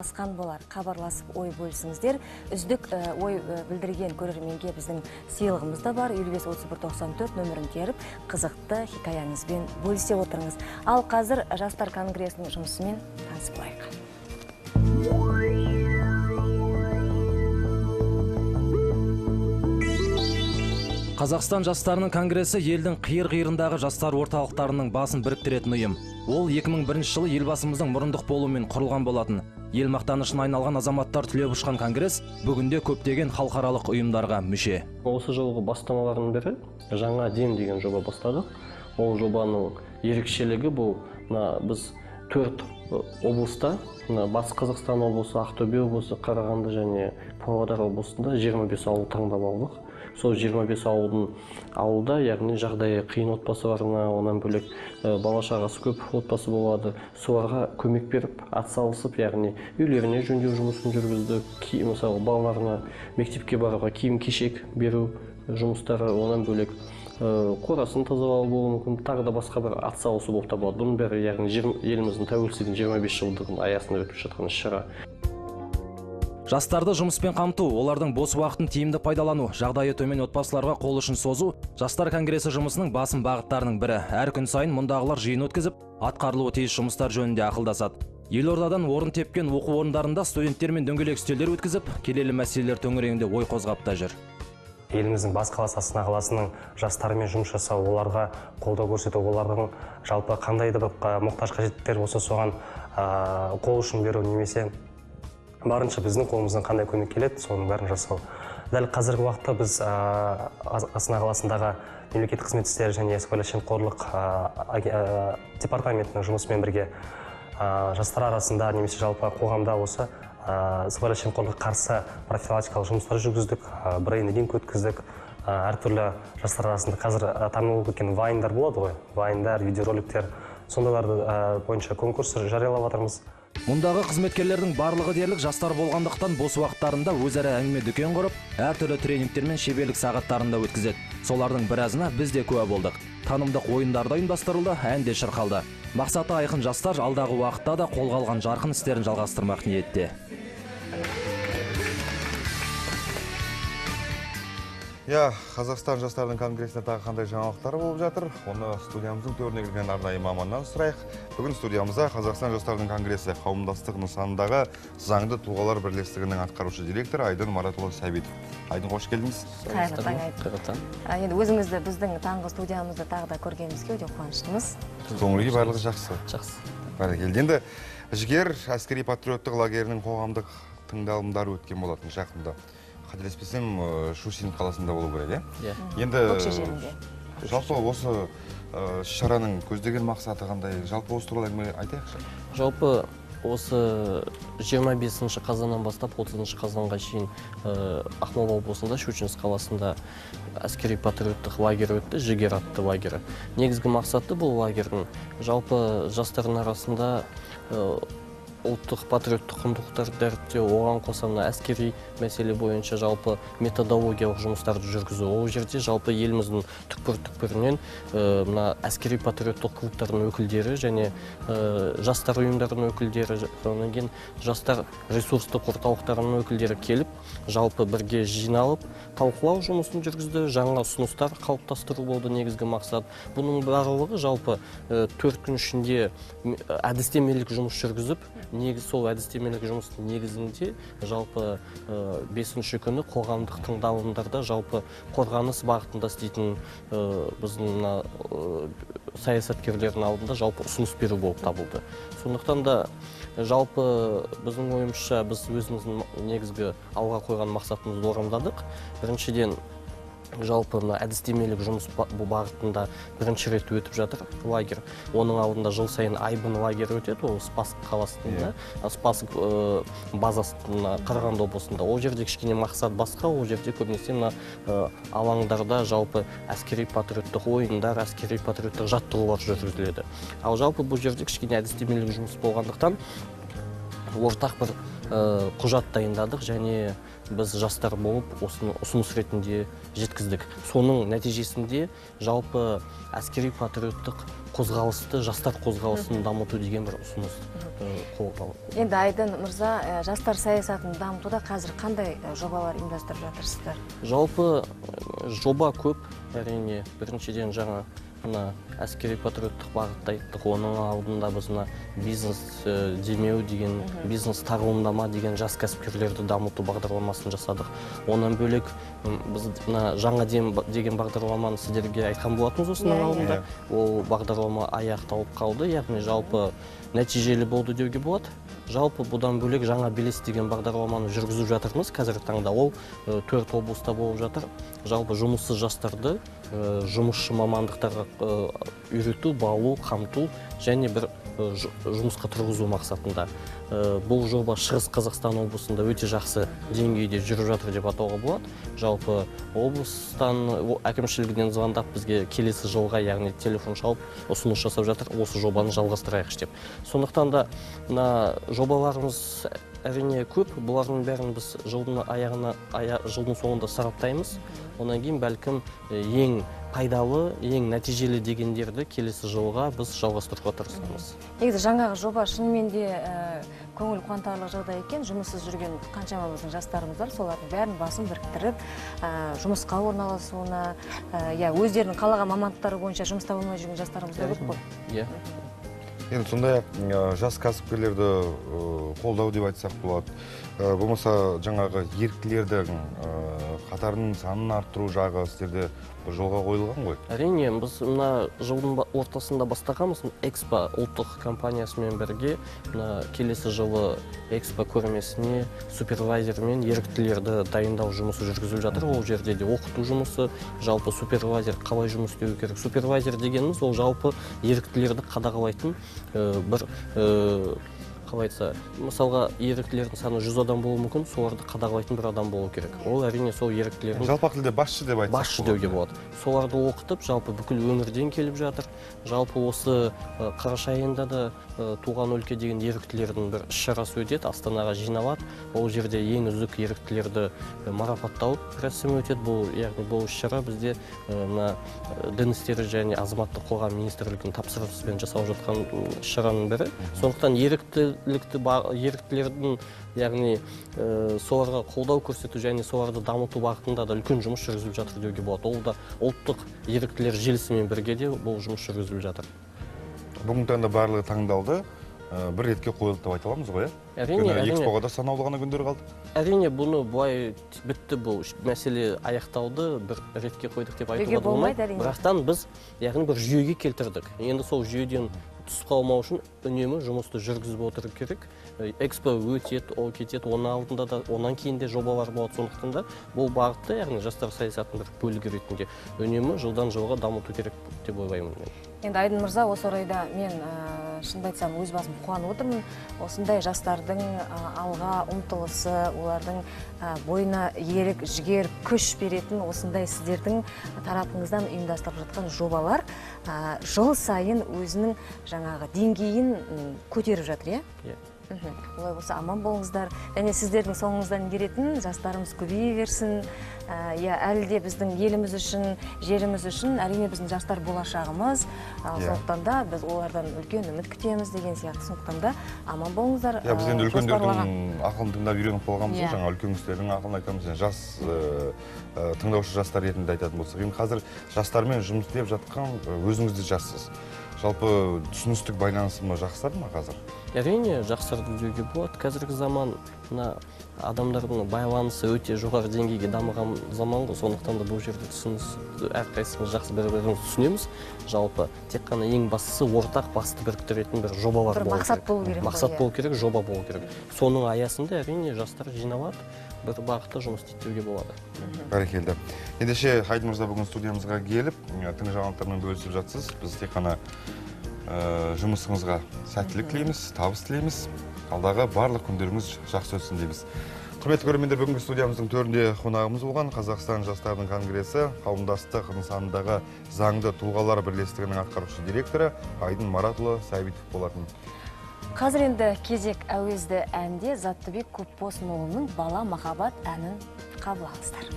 Болар, хабарласып ой бөлісіңіздер. Үздік ой білдірген көрерменге біздің сыйлығымыз да бар. 55 31 94 нөмірін теріп, қызықты хикаяңызбен бөлісе отырыңыз. Ал қазір Жастар конгресінің жұмысымен танысып болайық. Қазақстан жастарының конгресі елдің қиыр-қиырындағы жастар орталықтарының басын біріктіретін ұйым. Ол 2001 жылы елбасымыздың мұрындық болуымен құрылған болатын. Ел мақтанышына айналған азаматтар түлеп ұшқан конгресс бүгінде көптеген халықаралық ұйымдарға мүше. Осы жылғы бастамалардың бірі Жаңа дем деген жоба бастадық. Ол жобаның ерекшелігі бұл, біз 4 облыста, Батыс Қазақстан облысы, Ақтөбе облысы, Қарағанды және Павлодар облысында 25 ауыл таңдап алдық. Сол 25 ауылда, яғни жағдайы қиын отбасыларына, онан бөлек бала шағасы көп отбасы болады, соларға көмек беріп, атсалысып, яғни үйлеріне жөндеу жұмысын жүргіздік, мысалы балаларына мектепке баруға киім-кешек беру жұмыстары, онан бөлек қорасын тазалау болуы мүмкін, тағы да басқа бір атсалысу болып табылады. Бұның бәрі, яғни еліміздің тәуелсіздігінің 25 жылдығының аясында өтіп жатқан іс-шара. Жастарды жұмыспен қамту, олардың бос уақытын тиімді пайдалану, жағдайы төмен отбасыларға қол ұшын созу Жастар конгресі жұмысының басым бағыттарының бірі. Әр күн сайын мұндағылар жиын өткізіп, атқарылуы тиіс жұмыстар жөнінде ақылдасады. Елордадан орын тепкен оқу орындарында студенттермен дөңгелек үстелдер өткізіп, келелі мәселелер төңірегінде ой қозғап та жүр. Еліміздің бас қаласы Астана қаласының жастарымен жұмыс жасау, оларға қолдау көрсету, олардың жалпы қандай да бір мұқтаж қажеттіктер болса соған қол ұшын беру немесе барынша біздің қолымыздан қандай көмек келеді, соның бәрін жасау. Дәл қазіргі уақытта біз Астана қаласындағы мемлекеттік қызмет істері және сыбайлас жемқорлық департаментінің жұмысымен бірге жастар арасында немесе жалпы қоғамда осы сыбайлас жемқорлыққа қарсы профилактикалық жұмыстар жүргіздік, брейн-ринг өткіздік. Әртүрлі жастар арасында қазір танымал болып кеткен вайндар болады ғой, вайндар, видеороликтер, сондайларды бойынша конкурс жариялап жатырмыз. Мұндағы қызметкерлердің барлығы дерлік жастар болғандықтан бос уақыттарында өзара әңгіме дүкен құрып, әртүрлі тренингтер мен шеберлік сағаттарын да өткізеді. Солардың біразына біз де куә болдық. Танымдық ойындар да ұйымдастырылды, ән де шырқалды. Мақсаты айқын жастар алдағы уақытта да қолға алған жарқын істерін жалғастырмақ ниетте. Я, Қазақстан жастарының конгресіне тағы қандай жаңалықтар болып жатыр? Оны студиямыздың төріне келген арнайы маманнан сұрайық. Бүгін студиямызда Қазақстан жастарының конгресі қауымдастық нысанындағы заңды тұлғалар бірлестігінің атқарушы директоры Айдын Маратұлы Сәбитов. Айдын, қош келдіңіз. Қайырлы таң, Айдын. Енді өзіңізді біздің таңғы студиямызда тағы да көргенімізге өте қуаныштымыз. Көңіл күй барлығы жақсы. Жақсы. Бәрекелді. Енді Жігер әскери патриоттық лагерінің қоғамдық тыңдалымдары өткен болатын жақында. Қателеспесем, Шушин қаласында болу керек, иә? Енді Көкше жерінде. Жалпы осы шараның көздеген мақсаты қандай? Жалпы осы туралы әңгіме айтайықшы. Жалпы осы 25 қазаннан бастап 30 қазанға шейін Ақмола облысында, Щучинск қаласында әскери патриоттық лагерь өтті, Жігер атты лагері. Негізгі мақсаты бұл лагердің жалпы жастардың арасында ұлттық патриоттық құндылықтарды дәріптеу, оған қоса мына әскери мәселе бойынша жалпы методологиялық жұмыстарды жүргізу. Ол жерде жалпы еліміздің түкпір-түкпірінен мына әскери патриоттық клубтардың өкілдері және жастар ұйымдарының өкілдері, содан кейін жастар ресурстық орталықтарының өкілдері келіп, жалпы бірге жиналып, талқылау жұмысын жүргізді, жаңа ұсыныстар қалыптастыру болды негізгі мақсат. Бұның барлығы жалпы 4 күн ішінде әдістемелік жұмыс жүргізіп, негіз сол әдістемелік жұмыстың негізінде жалпы 5-ші күні қоғамдық тыңдалымдарда жалпы қорғаныс бағытында істейтін біздің мына саясаткерлердің алдында жалпы ұсыныс беру болып табылды. Сондықтан да жалпы біздің ойымызша біз өзіміздің негізгі алға қойған мақсатымызды орындадық. Біріншіден, жалпы мына әдістемелік жұмыс бұл бағытында бірінші рет өтіп жатыр лагерь. Оның алдында жыл сайын Айбын лагері өтеді, ол Спасск қаласында, Спасск базасында, Қарағанды облысында. Ол жерде кішкене мақсат басқа, ол жерде көбінесе мына алаңдарда жалпы әскери патриоттық ойындар, әскери патриоттық жаттығулар жүргізіледі. Ал жалпы бұл жерде кішкене әдістемелік жұмыс болғандықтан Ортақ бір құжат дайындадық және біз жастар болып осыны ұсыныс ретінде жеткіздік. Соның нәтижесінде жалпы әскери патриоттық қозғалысты, жастар қозғалысын дамыту деген бір ұсыныс қолға алынды. Енді Айдын мырза, жастар саясатын дамытуда қазір қандай жобалар ұйымдастырып жатырсыздар? Жалпы жоба көп, әрине. Біріншіден жаңа мына әскери патриоттық бағытта айттық, оның алдында біз мына бизнес демеу деген, бизнес тағылымдама деген жас кәсіпкерлерді дамыту бағдарламасын жасадық. Онан бөлек біз мына жаңа дем деген бағдарламаны сіздерге айтқан болатынбыз осының алдында. Ол бағдарлама аяқталып қалды, яғни жалпы нәтижелі болды деуге болады. Жалпы бұдан бөлек жаңа белес деген бағдарламаны жүргізіп жатырмыз. Қазіргі таңда ол 4 облыста болып жатыр. Жалпы жұмыссыз жастарды жұмысшы мамандықтарға үйрету, баулу, қамту және бір жұмысқа тұрғызу мақсатында. Бұл жоба Шығыс Қазақстан облысында өте жақсы деңгейде жүріп жатыр деп атауға болады. Жалпы облыстан әкімшілігінен звондап бізге келесі жылға, яғни телефон шалып ұсыныс жасап жатыр, осы жобаны жалғастырайықшы деп. Сондықтан да мына жобаларымыз әрине көп, бұлардың бәрін біз жылдың аяғына, жылдың соңында сараптаймыз. Одан кейін бәлкім ең пайдалы, ең нәтижелі дегендерді келесі жылға біз жалғастыруға тырысамыз. Негізі жаңағы жоба шынымен де көңіл қуантарлық жағдай екен. Жұмыссыз жүрген қаншама біздің жастарымыз бар, солардың бәрін басын біріктіріп, жұмысқа орналасуына, өздерінің қалаған мамандықтары бойынша жұмыс таба алмай жүрген жастарымыз да көп қой. Иә. Енді сондай-ақ жас кәсіпкерлерді қолдау деп айтсақ болады. Болмаса жаңағы еріктілердің қатарының санын арттыру жағы сіздерде бір жолға қойылған ғой. Әрине, біз мына жылдың ортасында бастағанбыз. Экспо ұлттық компаниясымен бірге мына келесі жылы Экспо көрмесіне супервайзер мен еріктілерді дайындау жұмысы жүргізіліп жатыр. Ол жерде де оқыту жұмысы, жалпы супервайзер қалай жұмыс істеу керек. Супервайзер дегеніміз ол жалпы еріктілерді қадағалайтын бір қалай айтса, мысалға еріктілердің саны 100 адам болуы мүмкін, соларды қадағалайтын бір адам болу керек. Ол әрине сол еріктілердің жалпақ тілде басшы деп айтсақ, басшы деуге болады. Соларды оқытып, жалпы бүкіл өңірден келіп жатыр. Жалпы осы қараша айында да туған өлке деген еріктілердің бір іс-шарасы өтеді, Астанаға жиналады. Ол жерде ең үздік еріктілерді марапаттау рәсімі өтеді. Бұл, яғни бұл іс-шара бізде мына Дін істері және азаматтық қоғам министрлігінің тапсырысымен жасалып жатқан іс-шараның бірі. Сондықтан еріктілердің, яғни соларға қолдау көрсету және соларды дамыту бағытында да үлкен жұмыс жүргізіліп жатыр деуге болады. Ол да ұлттық еріктілер желісімен бірге де бұл жұмыс жүргізіліп жатыр. Бүгінгі таңда барлығы таңдалды, бір ретке қойылды деп айта аламыз ғой, иә? Әрине, әрине. Экспоға да санаулы ғана күндер қалды. Әрине, бұны былай бітті, бұл мәселе аяқталды, бір ретке қойдық деп айтуға болмайды. Бірақтан біз, яғни бір жүйеге келтірдік. Енді сол жүйеден түсіп қалмау үшін үнемі жұмысты жүргізіп отыру керек. Экспо өтеді, ол кетеді, оның алдында да, онан кейін де жобалар болады. Сондықтан да бұл бағытты, яғни жастар саясатының бір бөлігі ретінде үнемі жылдан жылға дамыту керек деп ойлаймын мен. Енді Айдын мырза, осы орайда мен шынымды айтсам өз басым қуанып отырмын. Осындай жастардың алға ұмтылысы, олардың бойына ерік, жігер, күш беретін осындай сіздердің тарапыңыздан ұйымдастырып жатқан жобалар жыл сайын өзінің жаңағы деңгейін көтеріп жатыр, иә? Иә. Олай болса аман болыңыздар. Және сіздердің соңыңыздан еретін жастарымыз көбейе берсін. Иә, әлі де біздің еліміз үшін, жеріміз үшін, әрине біздің жастар болашағымыз. Сондықтан да біз олардан үлкен үміт күтеміз деген сияқты. Сондықтан да аман болыңыздар. Иә, біз енді үлкендердің ақылын тыңдап үйреніп қалғанбыз ғой, жаңа үлкен кісілердің ақылын айтамыз. Жас тыңдаушы жастар ретінде айтатын болсақ, енді қазір жастармен жұмыс істеп жатқан өзіңіз де жассыз. Жалпы түсіністік байланысы жақсарды ма қазір? Әрине, жақсарды деуге болады. Қазіргі заман мына адамдардың байланысы өте жоғары деңгейге дамыған заман ғой. Сондықтан да бұл жерде түсініс әрқайсымыз жақсы бір-бірімізді түсінеміз. Жалпы тек қана ең бастысы ортақ басты біріктіретін бір жобалар болу керек. Мақсат болу керек. Мақсат болу керек, жоба болу керек. Соның аясында әрине жастар жиналады, бір бағытта жұмыс істеуге болады. Бәрекелді. Ендеше Айдын мырза бүгін студиямызға келіп, тың жаңалықтармен бөлісіп жатсыз. Біз тек қана жұмысыңызға сәттілік тілейміз, табыс тілейміз. Алдағы барлық күндеріңіз жақсы өтсін дейміз. Құрметті көрермендер, бүгінгі студиямыздың төрінде қонағымыз болған Қазақстан жастарының конгресі қауымдастық нысанындағы заңды тұлғалар бірлестігінің атқарушы директоры Айдын Маратұлы Сәбитов болатын. Қазір енді кезек әуезді әнде Заттыбек Көпбосынұлының «Бала махаббат» әнін қабыл алыңыздар.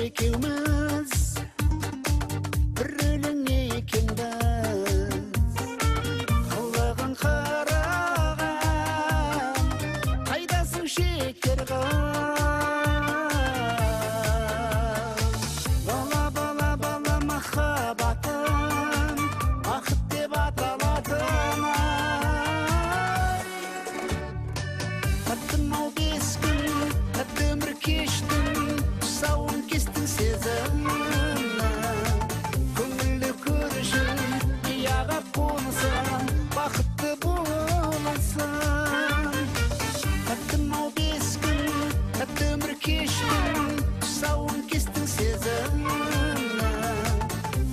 Екеуміз бір өлең екенбіз, қылығын қараған қайдасың шекер қыз. Бала, бала, бала махаббатым, бақыт деп аталатын ай. Таттым ау 5 күн, тәтті өмір кештім, тұсауын кестің сезімнің. Көңілді көршің, қияға қонсаң, бақытты боласың. Таттым ау 5 күн, тәтті өмір кештім, тұсауын кестің сезімнің.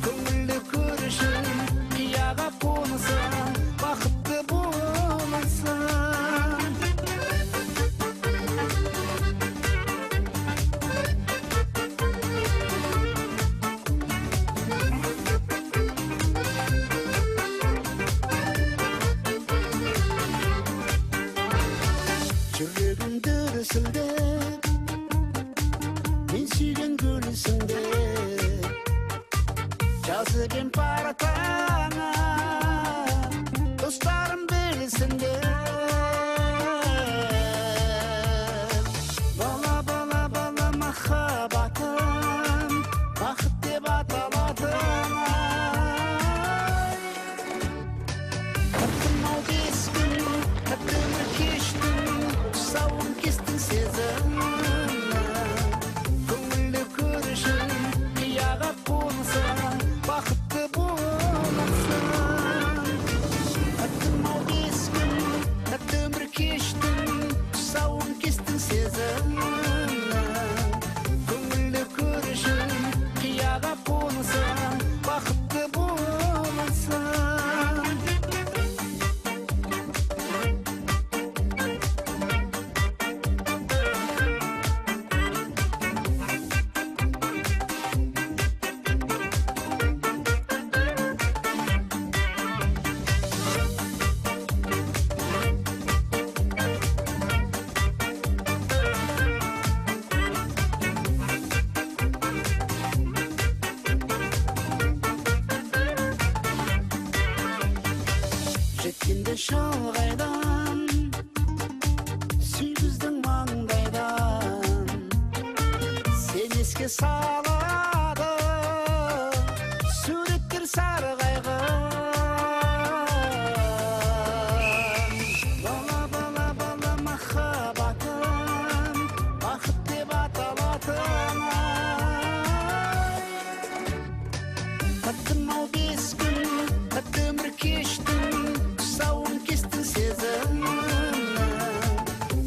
Көңілді көршің, қияға қонсаң, бақытты боласың. Жүрегім дүрсілдеп, мен сүйген гүлсің деп, жазып ем партаңа, достарым білсін деп. Бала, бала, бала махаббатым, бақыт деп аталатын ай. Таттым ау 5 күн, тәтті өмір кештім, тұсауын кестің сезімнің. Көңілді көршің, қияға қонсаң, бақытты боласың. Таттым ау 5 күн, тәтті өмір кештім, тұсауын кестің сезімнің. Көңілді көршің, қияға қонсаң, бақытты боласың. Жеткенде шалғайдан, сүй біздің маңдайдан, сен еске салады суреттер сарғайған. Бала, бала, бала махаббатым, бақыт деп аталатын ай. Таттым ау 5 күн, тәтті өмір кештім, тұсауын кестің сезімнің.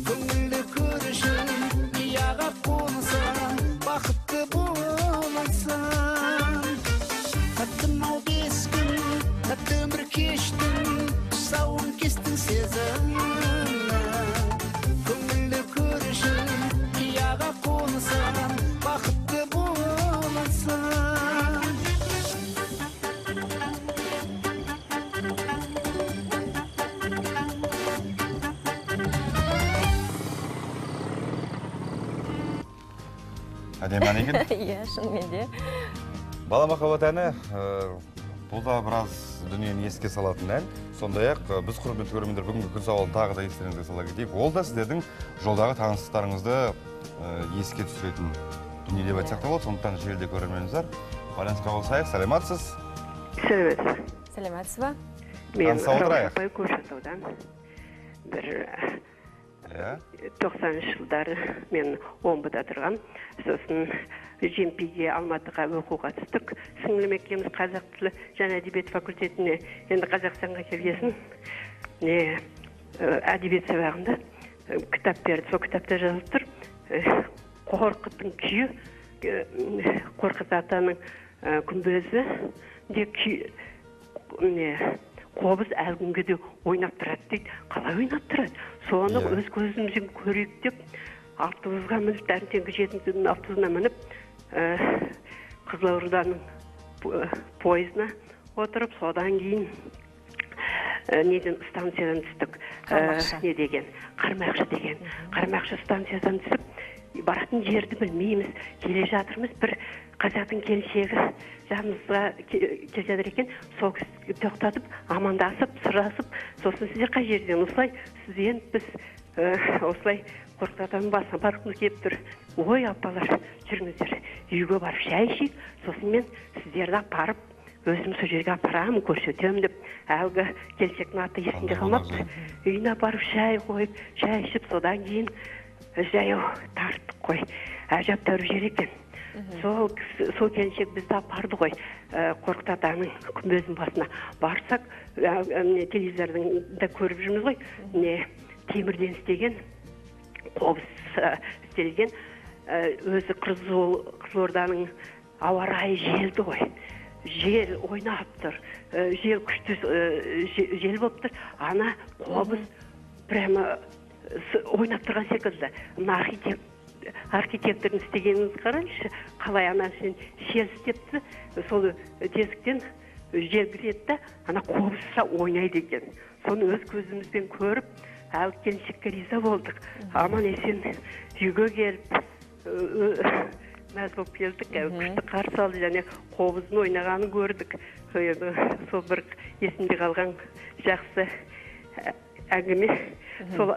Көңілді көршің, қияға қонсаң, бақытты боласың. Таттым ау 5 күн, тәтті өмір кештім, тұсауын кестің сезімнің. Көңілді көршің, қияға қонсаң, бақытты боласың. Әдемі ән екен. Иә, шынымен де. Бала махаббат әні, бұл да біраз дүниені еске салатын ән. Сондай-ақ, біз құрметті көрермендер бүгінгі күн сауалын тағы да естеріңізге сала кетейік. Ол да сіздердің жолдағы таныстарыңызды еске түсіретін дүние деп айтсақ та болады. Сондықтан желіде көрерменіміз бар. Байланысқа қосайық. Саламатсыз? Сәлеметсіз. Сәлеметсіз ба? Мен Таныса отырайық. Раушан апай Көкшетаудан. Бір 90 жылдары мен Омбыда тұрғам. Сосын Жемпиге Алматыға оқуға түстік. Сіңлім екеуміз қазақ тілі және әдебиет факультетіне, енді Қазақстанға келгесін не әдебиет сабағында кітап берді. Сол кітапта жазылып тұр, Қорқыттың күйі, Қорқыт атаның күмбезі де қобыз әлі күнге де ойнап тұрады дейді. Қалай ойнап тұрады? Соны өз көзімізбен көрейік деп автобусқа мініп, таңертеңгі 7-нің автобусына мініп, Қызылорданың пойызына отырып, содан кейін неден станциядан түстік. Не деген? Қармақшы деген. Қармақшы станциядан түсіп, баратын жерді білмейміз. Келе жатырмыз, бір қазақтың келіншегі жанымызға келе жатыр екен. Сол кісі тоқтатып, амандасып, сұрасып, сосын сіздер қай жерден? Осылай сізден біз осылай Қорқыт атаның басына барғымыз келіп тұр. Ой, апалар, жүріңіздер, үйге барып шай ішейік, сосын мен сіздерді апарып, өзім сол жерге апарамын, көрсетемін деп. Әлгі келіншектің аты есімде қалмапты. Үйіне апарып шай қойып, шай ішіп, содан кейін жаяу тарттық қой. Әжептәуір жер екен. Сол келіншек бізді апарды ғой Қорқыт атаның күмбезінің басына. Барсақ, телевизордың да көріп жүрміз ғой, не темірден істеген, қобыз істелген. Өзі Қызылорданың ауа райы желді ғой. Жел ойнап тұр, жел күшті жел болып тұр. Ана қобыз прямо ойнап тұрған секілді. Мына архитектордың істегенін қараңызшы, қалай ана шел істепті, сол тесіктен жел кіреді да, ана қобызша ойнайды екен. Соны өз көзімізбен көріп, әлгі келіншекке риза болдық. Аман есен үйге келіп, мәз болып келдік. Күшті қарсы алды, және қобыздың ойнағанын көрдік. Сол бір есімде қалған жақсы әңгіме. Сол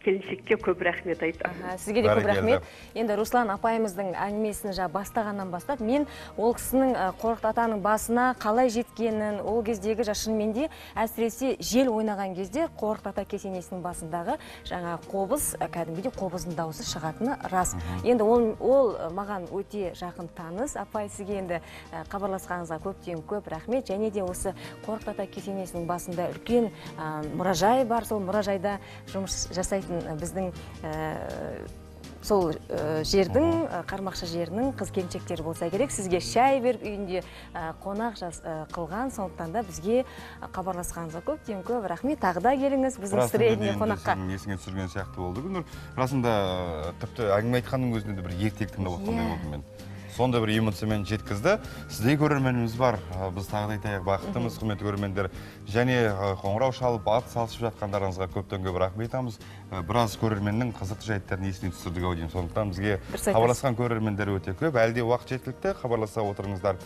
келіншекке көп рахмет айтамын. Сізге де көп рахмет. Енді Руслан апайымыздың әңгімесін бастағаннан бастап, мен ол кісінің Қорқыт атаның басына қалай жеткенін, ол кездегі шынымен де әсіресе жел ойнаған кезде Қорқыт ата кесенесінің басындағы жаңа қобыз, кәдімгідей қобыздың дауысы шығатыны рас. Енді ол маған өте жақын таныс. Апай, сізге енді хабарласқаныңызға көптен көп рахмет. Және де осы Қорқыт ата кесенесінің басында үлкен мұражай бар. Сол мұражайда жұмыс жасайтын біздің сол жердің, Қармақшы жерінің қыз келіншектері болса керек, сізге шай беріп үйінде қонақ қылған. Сондықтан да бізге хабарласқаныңызға көптен көп рахмет. Тағы да келіңіз біздің средний қонаққа. Есіңе түсірген сияқты болды Гүлнұр. Расында тіпті әңгіме айтқанның өзінде де бір ертегі тыңдап отқандай болдым мен. Сонда бір эмоциямен жеткізді. Сіздей көрерменіміз бар. Біз тағы да айтайық, бақыттымыз, құрметті көрермендер. Және қоңырау шалып, ат салысып жатқандарыңызға көптен көп рахмет айтамыз. Біраз көрерменнің қызықты жайттарын есіне түсірдік ау деймін. Сондықтан бізге хабарласқан көрермендер өте көп. Әлі де уақыт жеткілікті, хабарласа отырыңыздар.